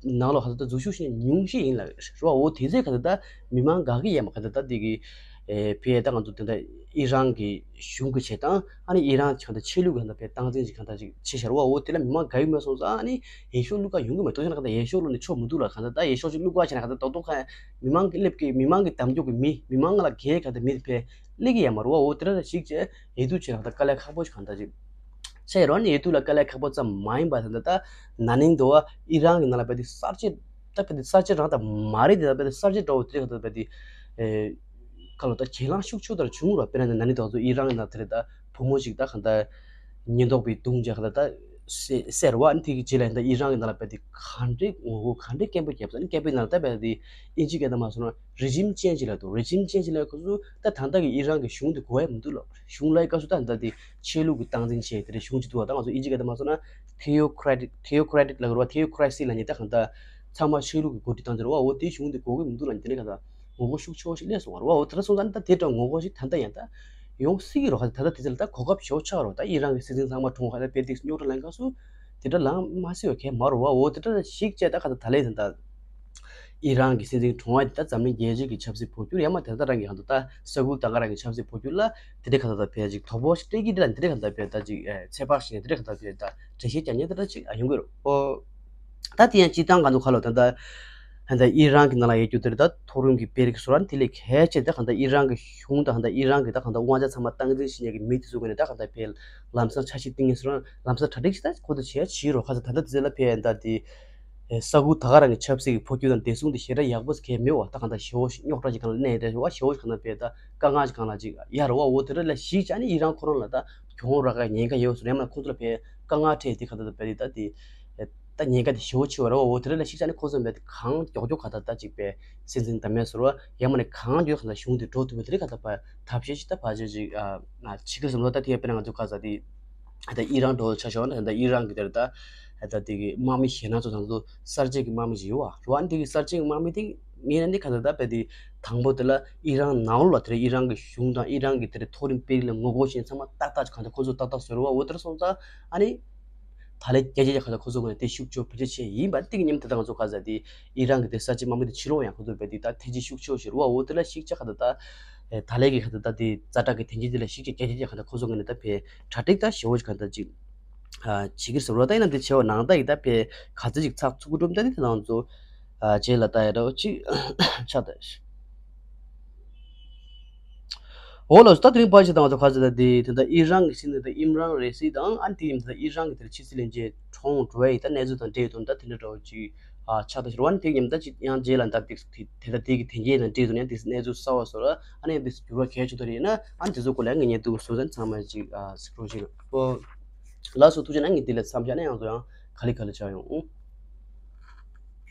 ནང་ལ་ག་ཚོད་ད་འཛུལ་ཞུགས་བྱས་ཉུང་ཤས་ཡིན་ལ་རེད་བ། འོ་དེ་ཚོས་ག་ཚོད་ད་མི་མང་དགའ་གི་ཡོད་མ་རེད། ག་ཚོད་ད་དེ་གི་ཨེ་ཕེ་ད་ང་ཚོ་དེ་འདྲ་ཨི་རན་གྱི་གཞུང་གི་བྱེད་སྟངས་ཨ་ནི་ཨི་རན་གྱི་ག་ཚོད་ཆོས་ལུགས་ག་ཚོད་ཕེ་སྟངས་འཛིན་གྱི་ག་ཚོད་ཅིག་བྱེད་ཤར་བ། འོ་དེ་ལ་མི་མང་དགའ་ཡི་མ་སོང་ཙང་ཨ་ནི་འོས་ཤོག་བླུག་ག་ཡོང་གི་མ་གཏོགས་ན་ག་ཚོད་འོས་ཤོག་བླུག་ནས་ཆོག་མི་འདུག་ལ། ག་ཚོད་ད་འོས་ཤོག་ཅིག་བླུག་ག་བྱས་ན་ག་ཚོད་ད་རྡོག་རྡོག་ག་མི་མང་གི་སླེབས་ཀྱི་མི་མང་གི་གདམ་རྒྱུ་གི་མི་མི་མང་ལ་གལ་ག་ཚོད་མི་ཕེ་སླེབས་ཀྱི་ཡོད་མ་རེད་བ། འོ་དེ་འདྲ་ཞིག་བྱས་འོས་བསྡུ་བྱས་ན་ད་དཀའ་ལས་ཁག་པོ་ཞིག་གང་ལྟར་ཅིག་བྱས་ཡོད་རེད། འོ་ནི་འོས་བསྡུ་ལ་དཀའ་ལས་ཁག་པོ་ཙམ་མ་ཡིན་པ་ད་ད་ན་ནིང་དུ་བ་ཨི་རན་གྱི་ནང་ལ་བས་དེ་གསར་བརྗེ་ད་བས་དེ་གསར་བརྗེ་རང་ད་མ་རེད་དེ་ད་བས་དེ་གསར་བརྗེ་འདྲ་བོ་དེ་ག་ད་བས་དེ་ཨེ་ཁ་ལོ་ད་གྱེན་ལངས་ཤུགས་ཆེ་དར་བྱུང་ར། དཔེར་ན་ན་ནིང་དུ་ང་ཚོ་ཨི་རན་གྱི་ནང་དེ་རེད་ད་བུ་མོ་ཞིག་ད་གང་ལྟར་ཉེན་རྟོག་པས་བརྡུངས་བྱས་གང་ལྟར་ད་སེ་སེར་བ་ཨ་ནི་དེ་གི་རྗེས་ལ་ཡིན་ད་ཨི་རན་གྱི་ནང་ལ་བས་དེ་ག་འདྲའི་ངོ་རྒོལ་ག་འདྲའི་སྐད་འབོད་བརྒྱབ་ས་ནི་སྐད་འབོད་ནང་ལ་ད་བས་དེ་ཨིན་ཇི་སྐད་ད་མ་སོང་ན་རི་ཇིམ་ཅེན་ཇི་ལ་འདུག་རི་ཇིམ་ཅེན་ཇི་ལ་ཁོ་ཚོ་ད་ད་ལྟ་གི་ཨི་རན་གྱི་གཞུང་དེ་གོ་ཡ་མི་འདུག་ལ། གཞུང་ལ་ཡི་སྐབས་སུ་ད་ད་དེ་ཆོས་ལུགས་ཀྱི་སྟངས་འཛིན་བྱས་དེ་འདྲའི་གཞུང་ཅིག་འདུག་བ། ད་ང་ཚོ་ཨིན་ཇི་སྐད་ད་མ་སོང་ན་ཐེའོ་ཁྲ་ཊིག་ཐེའོ་ཁྲ་ཊིག་ལ་གོ་ར་བ་ཐེའོ་ཁྲ་སི་ལ་ཉེ་ད་གང་ལྟར་ཚང་མ་ཆོས་ལུགས་ཀྱི་འགོ་ཁྲིད་སྟངས་འཛིན་ར་བ། འོ་དེའི་གཞུང་དེ་གོ་གི་མི་འདུག་ལ་དེ་འདྲའི་གང་ལྟར་ངོ་རྒོལ་ཤུགས་ཆེ་བོ་ཞིག་སླེབས་སོང་བ་རེད་བ། འོ་དེ་འདྲ་སོང་ཙང་ད་དེ་འདྲ་ངོ་རྒོལ་ཞིག་ད་ལྟ་ཡང་ད་ཡོང་སྲིད་ཀྱི་རེད་བ། ད་ལྟ་དེ་ཚོ་ལ་ད་གོ་སྐབས་ཞེ་པོ་ཆགས་རེད་བ། ད་ཨི་རན་གྱི་སྲིད་འཛིན་ཚང་མ་གྲོངས་ཁ་ད་དཔེ་དེ་རྙོག་དྲ་ལངས་སྐབས་སུ་དེ་འདྲ་ལངས་མ་སྲིད་པ་གང་མ་རེད་བ། འོ་དེ་འདྲ་ཞིག་བྱས་ད་ག་ད་ད་ལས་ད་ད་ཨི་རན་གྱི་སྲིད་འཛིན་གྲོངས་པ་དེ་ད་འཛམ་གླིང་རྒྱལ་སྤྱི་གི་ཆབ་སྲིད་འཕོ་འགྱུར་ཡང་མ་དེ་ད་རང་གི་གང་ད་ད་ས་ཁུལ་ད་ག་རང་གི་ཆབ་སྲིད་འཕོ་འགྱུར་ལ་དེ་འདྲ་ག་ད་ད་ཕལ་ཅིག་དོ་ཕོག་ཞིག་སྤྲད་ཀྱི་འདྲ་ལ་དེ་འདྲ་ག་ད་ད་ཕལ་ད་ཅིག་ཚོད་དཔག་ཞིག་དེ་འདྲ་ག་ད་ད་ཕལ་ད་འགྲེལ་བཤད་རྒྱག་མཁན་དེ་འདྲ་ཅིག་ཡོང་གི་རེད། འོ། ད་དེ་ཡང་སྤྱིར་བཏང་ག་ཚོད་ཁ་ལོ་ད་ད་ད་ཨི་རན་གྱི་ནང་ལ་ཡོད་རྒྱུ་དེ་རེད། ད་མཐོ་རིམ་གྱི་དཔེ་རིག་བཟོ་ར་དེ་ལས་གལ་ཆེ་ད་གང་ལྟར་ཨི་རན་གྱི་གཞུང་དང་གང་ལྟར་ཨི་རན་གྱི་ད་གང་ལྟར་དབང་ཆ་ཚང་མ་སྟངས་འཛིན་བྱེད་མཁན་གྱི་མི་དེ་ཚོ་གི་ནས་ད་གང་ལྟར་ཕལ་ལམ་སང་ཆ་ཤས་གཏིང་ངེས་བཟོ་ར་ལམ་སང་ཐ་ཊིག་ཞིག་ད་ཁོ་ཚོ་བྱས་བྱེད་རོགས་ཁ་ཚ་ད་ལྟ་དེ་ཚོ་ལ་ཕལ་ད་དེ་ས་ཁུལ་ད་ག་རང་གི་ཆབ་སྲིད་ཀྱི་འཕོ་འགྱུར་དང་བདེ་སྲུང་དེ་ཞེ་དྲག་ཡག་པོ་གལ་མེད་བ། ད་གང་ལྟར་ཞེ་བོ་ཞིག་རྙོག་དྲ་ཞིག་གང་ལ་གནས་ཡོད་བ། ཞེ་བོ་ཞིག་གང་ལ་ཕལ་ད་དཀའ་ངལ་ཞིག་གང་ལ་ཅིག་ཡར་རོ་བ། འོ་དེ་འདྲ་ལ་གཞིགས་བྱས་ནས་ཨི་རན་ཁོ་རང་ལ་ད་གྱོང་རག་ག་ཉེན་ཁ་ཡོད་བཟོ་ར་ཡང་མ་ཁོ་ཚོ་ལ་ཕལ་དཀའ་ངལ་འཕྲད་དེ་གང་ལྟར་ད་ཕལ་དེ་ད་དེ། ད་ཉེན་ཁ་དེ་ཞེ་པོ་ཆེ་བ་རེད་བ། འོ་དེ་འདྲ་ལ་གཞིགས་བྱས་ནས་ཁོ་ཚོ་མེད་དེ་གང་མགྱོགས་མགྱོགས་ག་ད་ད་ཅིག་པའི་སྲིད་འཛིན་དམ་མེད་ཟེར་བ་ཡང་མ་ནས་གང་མགྱོགས་ག་ད་གཞུང་དེ་འགྲོ་ཐུབ་པའི་དེ་རིགས་ག་ད་པ་ཐབས་ཤེས་ཤིག་ད་ཕལ་ཆེར་ཅིག་ཨ་ཨ་བྱེད་ཀྱི་ཟེར་ལོ། ད་དེ་དཔེར་ན་ང་ཚོ་ག་ས་དེ་ད་ཨི་རན་འགྲོ་ཆ་ཤོག་ན་ད་ཨི་རན་གི་དེར་ད་ད་དེ་གི་དམག་མི་གཞན་སྣ་ཚོ་དང་ཚོ་གསར་བརྗེ་གི་དམག་མི་ཅིག་ཡོད་བ། ཡོད་ཨ་ནི་དེ་གི་གསར་བརྗེ་གི་དམག་མི་དེ་ངས་ན་ནི་ག་ད་ད་པ་དེ་དང་པོ་དེ་ལ་ཨི་རན་ནང་ལོགས་ལ་དེར་ཨི་རན་གི་གཞུང་དང་ཨི་རན་གི་དེར་མཐོ་རིམ་དཔོན་རིགས་ལ་ངོ་རྒོལ་བྱེད་ཚང་མ་ཏག་ཏག་ཅིག་ག་ད་ཁོ་ཚོ་ཏག་ཏག་བཟོ་ར་བ། འོ་དེར་སོང་ཙང་ཨ་ནི། ད་ལས་རྒྱ་ཆེ་ཁ་ལ་ཁོ་ཚོ་ངོས་ནས་དེ་ཤུགས་ཆེ་བེད་སྤྱོད་བྱས་ཡིན་པ་དེ་གི་མཉམ་དུ་ད་ང་ཚོ་ག་ཟེར་དེ་ཨི་རན་གི་དེ་གསར་བརྗེ་དམག་མི་དེ་ཕྱི་ལོགས་ཡང་ཁོ་ཚོ་བས་དེ་ད་ཐེ་ཇི་ཤུགས་ཆེ་ཞིག་རུ་བ། འོ་དེ་ལ་ཤིག་ཆ་ག་ད་ད་ད་ལས་གི་ག་ད་ད་དེ་ཛ་དྲག་གི་དེ་འཇིག་དེ་ལ་ཤིག་ཆ་རྒྱ་ཆེ་ག་ད་ཁོ་ཚོ་ངོས་ནས་ད་བས་གྲ་སྒྲིག་ད་ཞེ་བོ་ཞིག་ག་ད་ཅིག་བྱེད་ཀྱི་རེད་ཟེར་བ། ད་ཡིན་ན་དེ་བྱས་བ་ནང་ད་ཡི་ད་བས་ག་ཚོད་ཅིག་ཚགས་ཚུད་ཀྱི་འགྲོ་མི་ད་དེ་ད་ང་ཚོ་རྗེས་ལ་ད་ཡ་འདྲ་བོ་ཅིག་ཆགས་ད། འོ་ལགས་སོ། ད་དེ་རིང་ཕལ་ཆེར་དང་ང་ཚོ་ག་ཚོད་ད་དེ་དེ་འདྲ་ཨི་རན་གྱི་ཕྱི་ནང་ད་ཨིམ་རན་རེ་སི་དང་ཨ་ནི་དེ་ཡིན་ད་ཨི་རན་གྱི་དེར་ཕྱི་སྲིད་བློན་ཆེན་ཁྲོང་ཀྲུའེ་ད་གནས་ཚུལ་དང་འབྲེལ་དོན་ད་དེ་འདྲ་འདྲ་བོ་ཅིག་ཨ་ཆགས་ད་ཤར་བ་ནི་དེ་ཉམས་ད་ཅིག་ཡང་རྗེས་ལ་ད་དེ་དེ་ད་དེ་གི་དེ་རྗེས་དང་འབྲེལ་དོན་ཡང་དེ་གནས་ཚུལ་གསར་བ་བཟོ་ར་ཨ་ནི་དེ་འགྱུར་བ་གལ་ཆེ་ད་རེད་ན་ཨ་ནི་དེ་ཚོ་སྐོར་ལ་ངས་ཉན་འདུག་བཟོ་ཙང་ཚང་མ་ཅིག་ཨ་གཟིགས་རོགས་བྱེད་རོགས། ལགས་སོ། ཐུགས་རྗེ་གནང་། ངས་དེ་ལ་མཚམས་བཞག་ན་ཡང་ཚོ་ཡང་ག་ལེ་ག་ལེ་ཆགས་ཡོང་།